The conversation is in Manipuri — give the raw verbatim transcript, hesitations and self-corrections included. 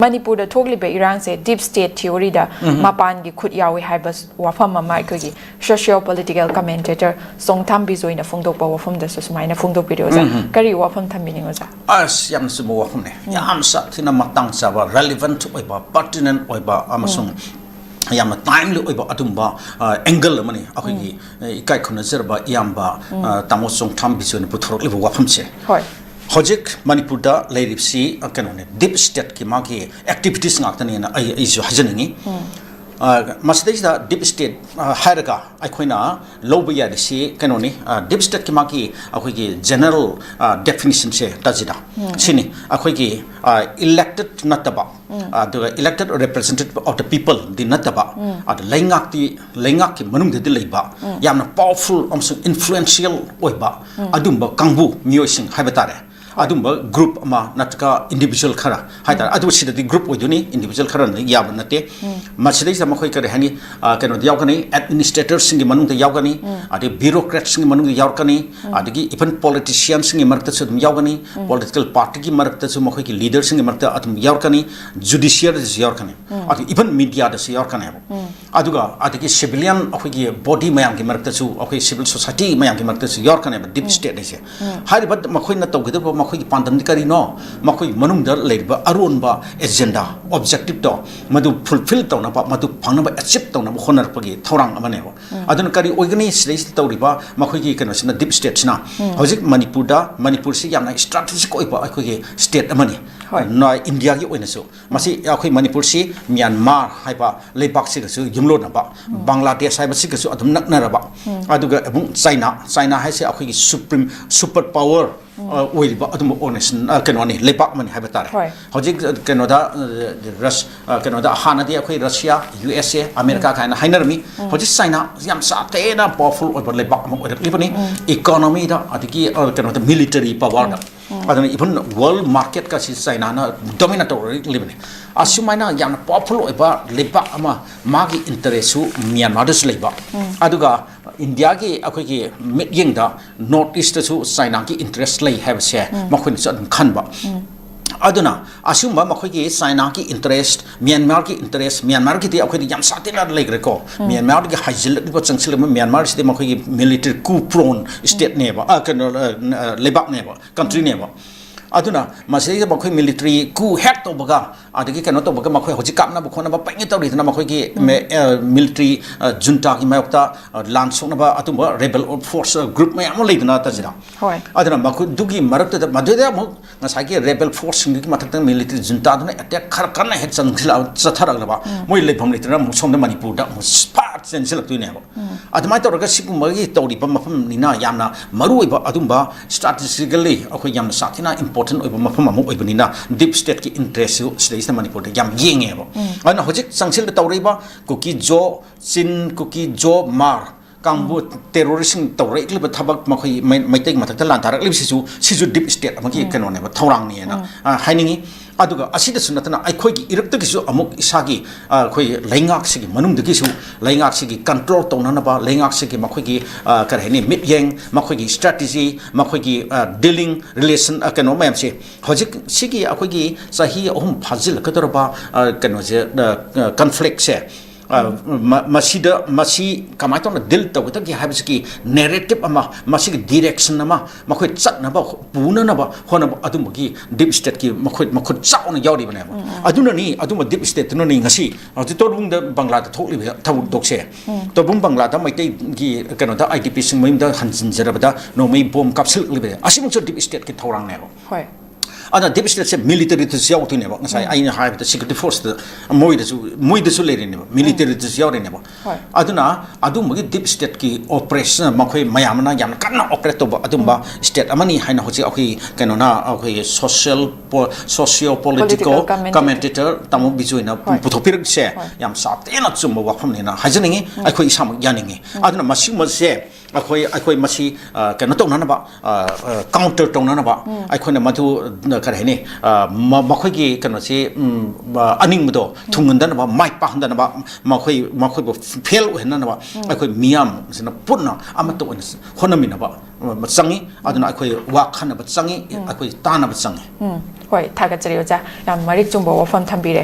ꯃꯅꯤꯄꯨꯔꯗ ꯊꯣꯛꯂꯤꯕ ꯏꯔꯥꯡꯁꯦ deep state theoryꯗ ꯃꯄꯥꯟꯒꯤ ꯈꯨꯠ ꯌꯥꯎꯏ ꯍꯥꯏꯕ ꯋꯥꯐꯝ ꯑꯃ ꯑꯩꯈꯣꯏꯒꯤ socio political commentator ꯆꯣꯡꯊꯥꯝ ꯕꯤꯖꯣꯏꯅ ꯐꯣꯡꯗꯣꯛꯄ ꯋꯥꯐꯝꯗꯁꯨ ꯁꯨꯃꯥꯏꯅ ꯐꯣꯡꯗꯣꯛꯄꯤꯔꯦ ꯑꯣꯖꯥ꯫ ꯀꯔꯤ ꯋꯥꯐꯝ ꯊꯝꯕꯤꯅꯤꯡꯉꯤ ꯑꯣꯖꯥ? ꯑꯁ, ꯌꯥꯝꯅ ꯆꯨꯝꯕ ꯋꯥꯐꯝꯅꯦ꯫ ꯌꯥꯝ ꯁꯥꯊꯤꯅ ꯃꯇꯥꯡ ꯆꯥꯕ, relevant ꯑꯣꯏꯕ, pertinent ꯑꯣꯏꯕ ꯑꯃꯁꯨꯡ ꯌꯥꯝꯅ timely ꯑꯣꯏꯕ ꯑꯗꯨꯝꯕ angle ꯑꯃꯅꯤ ꯑꯩꯈꯣꯏꯒꯤ ꯏꯀꯥꯏ ꯈꯨꯝꯅꯖꯔꯕ ꯏꯌꯥꯝꯕ ꯇꯥꯃꯣ ꯆꯣꯡꯊꯥꯝ ꯕꯤꯖꯣꯏꯅ ꯄꯨꯊꯣꯔꯛꯂꯤꯕ ꯋꯥꯐꯝꯁꯦ꯫ ꯍꯣꯏ꯫ ꯍꯧꯖꯤꯛ ꯃꯅꯤꯄꯨꯔꯗ ꯂꯩꯔꯤꯕꯁꯤ ꯀꯩꯅꯣꯅꯦ, deep stateꯀꯤ ꯃꯥꯒꯤ activities ꯉꯥꯛꯇꯅꯦꯅ ꯑꯩ ꯑꯩꯁꯨ ꯍꯥꯏꯖꯅꯤꯡꯉꯤ꯫ ꯃꯁꯤꯗꯩꯁꯤꯗ deep state ꯍꯥꯏꯔꯒ ꯑꯩꯈꯣꯏꯅ ꯂꯧꯕ ꯌꯥꯔꯤꯁꯤ ꯀꯩꯅꯣꯅꯤ, deep stateꯀꯤ ꯃꯥꯒꯤ ꯑꯩꯈꯣꯏꯒꯤ general definitionꯁꯦ ꯇꯥꯖꯤꯗ ꯁꯤꯅꯤ꯫ ꯑꯩꯈꯣꯏꯒꯤ elected ꯅꯠꯇꯕ, ꯑꯗꯨꯒ elected representative of the peopleꯗꯤ ꯅꯠꯇꯕ, ꯑꯗ ꯂꯩꯉꯥꯛꯇꯤ, ꯂꯩꯉꯥꯛꯀꯤ ꯃꯅꯨꯡꯗꯗꯤ ꯂꯩꯕ ꯌꯥꯝꯅ powerful ꯑꯃꯁꯨꯡ influential ꯑꯣꯏꯕ ꯑꯗꯨꯝꯕ ꯀꯥꯡꯕꯨ, ꯃꯤꯑꯣꯏꯁꯤꯡ ꯍꯥꯏꯕ ꯇꯥꯔꯦ꯫ ꯑꯗꯨꯝꯕ group ꯑꯃ ꯅꯠꯇ꯭ꯔꯒ individual ꯈꯔ ꯍꯥꯏꯇꯥꯔꯦ꯫ ꯑꯗꯨ ꯁꯤꯗꯗꯤ group ꯑꯣꯏꯗꯣꯏꯅꯤ, individual ꯈꯔꯅ ꯌꯥꯕ ꯅꯠꯇꯦ꯫ ꯃꯁꯤꯗꯩꯁꯤꯗ ꯃꯈꯣꯏ ꯀꯔꯤ ꯍꯥꯏꯅꯤ, ꯀꯩꯅꯣꯗ ꯌꯥꯎꯒꯅꯤ, administratorꯁꯤꯡꯒꯤ ꯃꯅꯨꯡꯗ ꯌꯥꯎꯒꯅꯤ, ꯑꯗꯩ bureaucratsꯁꯤꯡꯒꯤ ꯃꯅꯨꯡꯗ ꯌꯥꯎꯔꯛꯀꯅꯤ, ꯑꯗꯒꯤ even politiciansꯁꯤꯡꯒꯤ ꯃꯔꯛꯇꯁꯨ ꯑꯗꯨꯝ ꯌꯥꯎꯒꯅꯤ, political partyꯒꯤ ꯃꯔꯛꯇꯁꯨ ꯃꯈꯣꯏꯒꯤ leaderꯁꯤꯡꯒꯤ ꯃꯔꯛꯇ ꯑꯗꯨꯝ ꯌꯥꯎꯔꯛꯀꯅꯤ, judiciaryꯗꯁꯨ ꯌꯥꯎꯔꯛꯀꯅꯤ, ꯑꯗꯨ even mediaꯗꯁꯨ ꯌꯥꯎꯔꯛꯀꯅꯦꯕ꯫ ꯑꯗꯨꯒ ꯑꯗꯒꯤ civilian ꯑꯩꯈꯣꯏꯒꯤ body ꯃꯌꯥꯝꯒꯤ ꯃꯔꯛꯇꯁꯨ, ꯑꯩꯈꯣꯏ civil society ꯃꯌꯥꯝꯒꯤ ꯃꯔꯛꯇꯁꯨ ꯌꯥꯎꯔꯛꯀꯅꯦꯕ deep state ꯍꯥꯏꯁꯦ꯫ ꯍꯥꯏꯔꯤꯕ ꯃꯈꯣꯏꯅ ꯇꯧꯒꯗꯕ ꯃꯈꯣꯏꯒꯤ ꯄꯥꯟꯗꯝꯗꯤ ꯀꯔꯤꯅꯣ? ꯃꯈꯣꯏꯒꯤ ꯃꯅꯨꯡꯗ ꯂꯩꯔꯤꯕ ꯑꯔꯣꯟꯕ agenda, objectiveꯇꯣ ꯃꯗꯨ fulfil ꯇꯧꯅꯕ, ꯃꯗꯨ ꯐꯪꯅꯕ, achieve ꯇꯧꯅꯕ ꯍꯣꯠꯅꯔꯛꯄꯒꯤ ꯊꯧꯔꯥꯡ ꯑꯃꯅꯦꯕ꯫ ꯑꯗꯨꯅ ꯀꯔꯤ ꯑꯣꯏꯒꯅꯤ ꯁꯤꯗꯩꯁꯤꯗ ꯇꯧꯔꯤꯕ ꯃꯈꯣꯏꯒꯤ ꯀꯩꯅꯣꯁꯤꯅ, deep stateꯁꯤꯅ? ꯍꯧꯖꯤꯛ ꯃꯅꯤꯄꯨꯔꯗ, ꯃꯅꯤꯄꯨꯔꯁꯤ ꯌꯥꯝꯅ strategic ꯑꯣꯏꯕ ꯑꯩꯈꯣꯏꯒꯤ state ꯑꯃꯅꯤ꯫ ꯍꯣꯏ꯫ ꯏꯟꯗꯤꯌꯥꯒꯤ ꯑꯣꯏꯅꯁꯨ ꯃꯁꯤ ꯑꯩꯈꯣꯏ ꯃꯅꯤꯄꯨꯔꯁꯤ ꯃ꯭ꯌꯥꯟꯃꯥꯔ ꯍꯥꯏꯕ ꯂꯩꯕꯥꯛꯁꯤꯒꯁꯨ ꯌꯨꯝꯂꯣꯟꯅꯕ, ꯕꯪꯒ꯭ꯂꯥꯗꯦꯁ ꯍꯥꯏꯕꯁꯤꯒꯁꯨ ꯑꯗꯨꯝ ꯅꯛꯅꯔꯕ, ꯑꯗꯨꯒ ꯑꯃꯨꯛ ꯆꯥꯏꯅꯥ, ꯆꯥꯏꯅꯥ ꯍꯥꯏꯁꯦ ꯑꯩꯈꯣꯏꯒꯤ supreme, super power ꯑꯣꯏꯔꯤꯕ ꯑꯗꯨꯝꯕ organization, ꯀꯩꯅꯣꯅꯤ, ꯂꯩꯕꯥꯛ ꯑꯃꯅꯤ ꯍꯥꯏꯕ ꯇꯥꯔꯦ꯫ ꯍꯣꯏ꯫ ꯍꯧꯖꯤꯛ ꯀꯩꯅꯣꯗ, ꯔꯁ-, ꯀꯩꯅꯣꯗ ꯍꯥꯟꯅꯗꯤ ꯑꯩꯈꯣꯏ ꯔꯁꯤꯌꯥ, ꯌꯨ ꯑꯦꯁ ꯑꯦ, ꯑꯃꯦꯔꯤꯀꯥ ꯀꯥꯏꯅ ꯍꯥꯏꯅꯔꯝꯃꯤ꯫ ꯍꯧꯖꯤꯛ ꯆꯥꯏꯅꯥ ꯌꯥꯝ ꯁꯥꯊꯤꯅ powerful ꯑꯣꯏꯕ ꯂꯩꯕꯥꯛ ꯑꯃ ꯑꯣꯏꯔꯛꯂꯤꯕꯅꯤ꯫ Economyꯗ, ꯑꯗꯒꯤ ꯀꯩꯅꯣꯗ military powerꯗ꯫ ꯑꯗꯨꯅ even world marketꯀꯁꯤ ꯆꯥꯏꯅꯥꯅ dominate ꯇꯧꯔꯛꯂꯤꯕꯅꯤ꯫ ꯑꯁꯨꯃꯥꯏꯅ ꯌꯥꯝꯅ powerful ꯑꯣꯏꯕ ꯂꯩꯕꯥꯛ ꯑꯃ, ꯃꯥꯒꯤ interestꯁꯨ ꯃ꯭ꯌꯥꯟꯃꯥꯔꯗꯁꯨ ꯂꯩꯕ, ꯑꯗꯨꯒ ꯏꯟꯗꯤꯌꯥꯒꯤ ꯑꯩꯈꯣꯏꯒꯤ ꯃꯤꯠꯌꯦꯡꯗ North Eastꯇꯁꯨ ꯆꯥꯏꯅꯥꯒꯤ interest ꯂꯩ ꯍꯥꯏꯕꯁꯦ ꯃꯈꯣꯏꯅꯁꯨ ꯑꯗꯨꯝ ꯈꯟꯕ꯫ ꯑꯗꯨꯅ ꯑꯁꯤꯒꯨꯝꯕ ꯃꯈꯣꯏꯒꯤ ꯆꯥꯏꯅꯥꯒꯤ ꯏꯟꯇꯔꯦꯁ, ꯃ꯭ꯌꯥꯟꯃꯥꯔꯒꯤ ꯏꯟꯇꯔꯦꯁ, ꯃ꯭ꯌꯥꯟꯃꯥꯔꯒꯤꯗꯤ ꯑꯩꯈꯣꯏꯗꯤ ꯌꯥꯝ ꯁꯥꯊꯤꯅ ꯂꯩꯈ꯭ꯔꯦꯀꯣ꯫ ꯃ꯭ꯌꯥꯟꯃꯥꯔꯗꯒꯤ ꯍꯥꯏꯖꯤꯜꯂꯛꯂꯤꯕ, ꯆꯪꯁꯤꯜꯂꯛꯂꯤꯕ ꯃ꯭ꯌꯥꯟꯃꯥꯔꯁꯤꯗꯤ ꯃꯈꯣꯏꯒꯤ ꯃꯤꯂꯤꯇꯔꯤ ꯀꯨ ꯄ꯭ꯔꯣꯟ ꯁ꯭ꯇꯦꯠꯅꯦꯕ, ꯑ, ꯀꯩꯅꯣ, ꯑ, ꯂꯩꯕꯥꯛꯅꯦꯕ, ꯀꯟꯇ꯭ꯔꯤꯅꯦꯕ꯫ ꯑꯗꯨꯅ ꯃꯁꯤꯗꯩꯗ ꯃꯈꯣꯏ ꯃꯤꯂꯤꯇꯔꯤ ꯀꯨ ꯍꯦꯛ ꯇꯧꯕꯒ, ꯑꯗꯒꯤ ꯀꯩꯅꯣ ꯇꯧꯕꯒ, ꯃꯈꯣꯏ ꯍꯧꯖꯤꯛ ꯀꯥꯞꯅꯕ ꯈꯣꯠꯅꯕ ꯄꯪꯉꯤ ꯇꯧꯔꯤꯗꯅ, ꯃꯈꯣꯏꯒꯤ ꯃꯦ-, ꯑ, ꯃꯤꯂꯤꯇꯔꯤ, ꯑ, ꯖꯨꯟꯇꯥꯒꯤ ꯃꯥꯌꯣꯛꯇ, ꯑ, ꯂꯥꯟ ꯁꯣꯛꯅꯕ ꯑꯗꯨꯝꯕ ꯔꯦꯕꯦꯜ ꯐꯣꯔꯁ, ꯑ, ꯒ꯭ꯔꯨꯞ ꯃꯌꯥꯝ ꯑꯃ ꯂꯩꯗꯅ ꯇꯥꯖꯤꯔꯥ꯫ ꯍꯣꯏ꯫ ꯑꯗꯨꯅ ꯃꯈꯣꯏꯗꯨꯒꯤ ꯃꯔꯛꯇꯨꯗ, ꯃꯗꯨꯗ ꯑꯃꯨꯛ ꯉꯁꯥꯏꯒꯤ ꯔꯦꯕꯦꯜ ꯐꯣꯔꯁꯁꯤꯡꯗꯨꯒꯤ ꯃꯊꯛꯇ ꯃꯤꯂꯤꯇꯔꯤ ꯖꯨꯟꯇꯥꯗꯨꯅ ꯑꯦꯇꯦꯛ ꯈꯔ ꯀꯟꯅ ꯍꯦꯛ ꯆꯪꯁꯤꯜꯂꯛ-, ꯆꯠꯊꯔꯛꯂꯕ, ꯃꯣꯏ ꯂꯩꯐꯝ ꯂꯩꯇ꯭ꯔꯒ ꯑꯃꯨꯛ ꯁꯣꯝꯗ ꯃꯅꯤꯄꯨꯔꯗ ꯑꯃꯨꯛ ꯐꯥꯠ ꯆꯦꯟꯁꯤꯜꯂꯛꯇꯣꯏꯅꯦꯕ꯫ ꯑꯗꯨꯃꯥꯏꯅ ꯇꯧꯔꯒ ꯁꯤꯒꯨꯝꯕꯒꯤ ꯇꯧꯔꯤꯕ ꯃꯐꯝꯅꯤꯅ ꯌꯥꯝꯅ ꯃꯔꯨꯑꯣꯏꯕ ꯑꯗꯨꯝꯕ strategically ꯑꯩꯈꯣꯏ ꯌꯥꯝꯅ ꯁꯥꯊꯤꯅ important ꯑꯣꯏꯕ ꯃꯐꯝ ꯑꯃ ꯑꯣꯏꯕꯅꯤꯅ deep stateꯀꯤ interestꯁꯨ ꯁꯤꯗꯩꯁꯤꯗ ꯃꯅꯤꯄꯨꯔꯗ ꯌꯥꯝ ꯌꯦꯡꯉꯦꯕ꯫ ꯑꯗꯨꯅ ꯍꯧꯖꯤꯛ ꯆꯪꯁꯤꯜꯂ ꯇꯧꯔꯛꯏꯕ ꯀꯨꯀꯤ ꯖꯣ, ꯆꯤꯟ, ꯀꯨꯀꯤ ꯖꯣ, ꯃꯥꯔ ꯀꯥꯡꯕꯨ terroristꯁꯤꯡ ꯇꯧꯔꯛꯂꯤꯕ ꯊꯕꯛ, ꯃꯈꯣꯏ ꯃꯩ-, ꯃꯩꯇꯩꯒꯤ ꯃꯊꯛꯇ ꯂꯥꯟ ꯊꯥꯔꯛꯂꯤꯕꯁꯤꯁꯨ, ꯁꯤꯁꯨ deep state ꯑꯃꯒꯤ ꯀꯩꯅꯣꯅꯦꯕ, ꯊꯧꯔꯥꯡꯅꯦꯅ, ꯑ, ꯍꯥꯏꯅꯤꯡꯉꯤ꯫ ꯑꯗꯨꯒ ꯑꯁꯤꯗꯁꯨ ꯅꯠꯇꯅ ꯑꯩꯈꯣꯏꯒꯤ ꯏꯔꯛꯇꯒꯤꯁꯨ ꯑꯃꯨꯛ ꯏꯁꯥꯒꯤ, ꯑ, ꯑꯩꯈꯣꯏ ꯂꯩꯉꯥꯛꯁꯤꯒꯤ ꯃꯅꯨꯡꯗꯒꯤꯁꯨ, ꯂꯩꯉꯥꯛꯁꯤꯒꯤ control ꯇꯧꯅꯅꯕ, ꯂꯩꯉꯥꯛꯁꯤꯒꯤ ꯃꯈꯣꯏꯒꯤ, ꯑ, ꯀꯔꯤ ꯍꯥꯏꯅꯤ, ꯃꯤꯠꯌꯦꯡ, ꯃꯈꯣꯏꯒꯤ strategy, ꯃꯈꯣꯏꯒꯤ, ꯑ, dealing relation, ꯑ, ꯀꯩꯅꯣ ꯃꯌꯥꯝꯁꯦ ꯍꯧꯖꯤꯛ ꯁꯤꯒꯤ ꯑꯩꯈꯣꯏꯒꯤ ꯆꯍꯤ ꯑꯍꯨꯝ ꯐꯥꯖꯤꯜꯂꯛꯀꯗꯧꯔꯕ, ꯑ, ꯀꯩꯅꯣꯁꯦ, ꯑ, ꯑ, conflictꯁꯦ, ꯑ, ꯃ-, ꯃꯁꯤꯗ, ꯃꯁꯤ ꯀꯃꯥꯏꯅ ꯇꯧꯅ deal ꯇꯧꯒꯗꯒꯦ ꯍꯥꯏꯕꯁꯤꯒꯤ narrative ꯑꯃ, ꯃꯁꯤꯒꯤ direction ꯑꯃ, ꯃꯈꯣꯏ ꯆꯠꯅꯕ, ꯄꯨꯅꯅꯕ ꯍꯣꯠꯅꯕ ꯑꯗꯨꯝꯕꯒꯤ deep stateꯀꯤ ꯃꯈꯣꯏ ꯃꯈꯨꯠ ꯆꯥꯎꯅ ꯌꯥꯎꯔꯤꯕꯅꯦꯕ꯫ ꯑꯗꯨꯅꯅꯤ, ꯑꯗꯨꯝꯕ deep stateꯇꯨꯅꯅꯤ ꯉꯁꯤ ꯍꯧꯖꯤꯛ ꯇꯣꯔꯕꯨꯡꯗ ꯕꯪꯒ꯭ꯂꯥꯗ ꯊꯣꯛꯂꯤꯕ ꯊꯧꯗꯣꯛꯁꯦ꯫ ꯇꯣꯔꯕꯨꯡ ꯕꯪꯒ꯭ꯂꯥꯗ ꯃꯩꯇꯩꯒꯤ ꯀꯩꯅꯣꯗ, IDPꯁꯤꯡ ꯃꯌꯨꯝꯗ ꯍꯟꯖꯤꯟꯖꯔꯕꯗ ꯅꯣꯡꯃꯩ ꯕꯣꯝ ꯀꯥꯞꯁꯤꯜꯂꯛꯂꯤꯕꯁꯦ, ꯑꯁꯤꯃꯛꯁꯨ deep stateꯀꯤ ꯊꯧꯔꯥꯡꯅꯦꯕ꯫ ꯍꯣꯏ꯫ ꯑꯗꯨꯅ deep stateꯁꯦ militaryꯗꯁꯨ ꯌꯥꯎꯗꯣꯏꯅꯦꯕ꯫ ꯉꯁꯥꯏ ꯑꯩꯅ ꯍꯥꯏꯕꯗ security forceꯇ ꯃꯣꯏꯗꯁꯨ, ꯃꯣꯏꯗꯁꯨ ꯂꯩꯔꯤꯅꯦꯕ, militaryꯗꯁꯨ ꯌꯥꯎꯔꯤꯅꯦꯕ꯫ ꯍꯣꯏ꯫ ꯑꯗꯨꯅ ꯑꯗꯨꯝꯕꯒꯤ deep stateꯀꯤ operation ꯃꯈꯣꯏ ꯃꯌꯥꯝꯅ ꯌꯥꯝꯅ ꯀꯟꯅ operate ꯇꯧꯕ ꯑꯗꯨꯝꯕ state ꯑꯃꯅꯤ ꯍꯥꯏꯅ ꯍꯧꯖꯤꯛ ꯑꯩꯈꯣꯏ ꯀꯩꯅꯣꯅ, ꯑꯩꯈꯣꯏ social po-, socio political Political commentator. Commentator ꯇꯥꯃꯣ ꯕꯤꯖꯣꯏꯅ ꯍꯣꯏ꯫ ꯄꯨꯊꯣꯛꯄꯤꯔꯛꯁꯦ ꯍꯣꯏ꯫ ꯌꯥꯝ ꯁꯥꯊꯤꯅ ꯆꯨꯝꯕ ꯋꯥꯐꯝꯅꯤꯅ ꯍꯥꯏꯖꯅꯤꯡꯉꯤ꯫ ꯑꯩꯈꯣꯏ ꯏꯁꯥꯃꯛ ꯌꯥꯅꯤꯡꯉꯤ꯫ ꯑꯗꯨꯅ ꯃꯁꯤꯒꯨꯝꯕꯁꯦ ꯑꯩꯈꯣꯏ, ꯑꯩꯈꯣꯏ ꯃꯁꯤ, ꯑ, ꯀꯩꯅꯣ ꯇꯧꯅꯅꯕ, ꯑ, ꯑ, counter ꯇꯧꯅꯅꯕ ꯑꯩꯈꯣꯏꯅ ꯃꯗꯨ, ꯑ, ꯀꯔꯤ ꯍꯥꯏꯅꯤ, ꯑ, ꯃ-, ꯃꯈꯣꯏꯒꯤ ꯀꯩꯅꯣꯁꯤ, ꯎꯝ, ꯑ, ꯑꯅꯤꯡꯕꯗꯣ ꯊꯨꯡꯍꯟꯗꯅꯕ, ꯃꯥꯏ ꯄꯥꯛꯍꯟꯗꯅꯕ, ꯃꯈꯣꯏ, ꯃꯈꯣꯏꯕꯨ fail ꯑꯣꯏꯍꯟꯅꯅꯕ ꯑꯩꯈꯣꯏ ꯃꯤꯌꯥꯝꯁꯤꯅ ꯄꯨꯟꯅ ꯑꯃꯠꯇ ꯑꯣꯏꯅ ꯍꯣꯠꯅꯃꯤꯟꯅꯕ ꯆꯪꯉꯤ꯫ ꯑꯗꯨꯅ ꯑꯩꯈꯣꯏ ꯋꯥ ꯈꯟꯅꯕ ꯆꯪꯉꯤ, ꯑꯩꯈꯣꯏ ꯇꯥꯟꯅꯕ ꯆꯪꯉꯤ꯫ ꯎꯝ, ꯍꯣꯏ, ꯊꯥꯒꯠꯆꯔꯤ ꯑꯣꯖꯥ, ꯌꯥꯝ ꯃꯔꯤꯛ ꯆꯨꯝꯕ ꯋꯥꯐꯝ ꯊꯝꯕꯤꯔꯦ꯫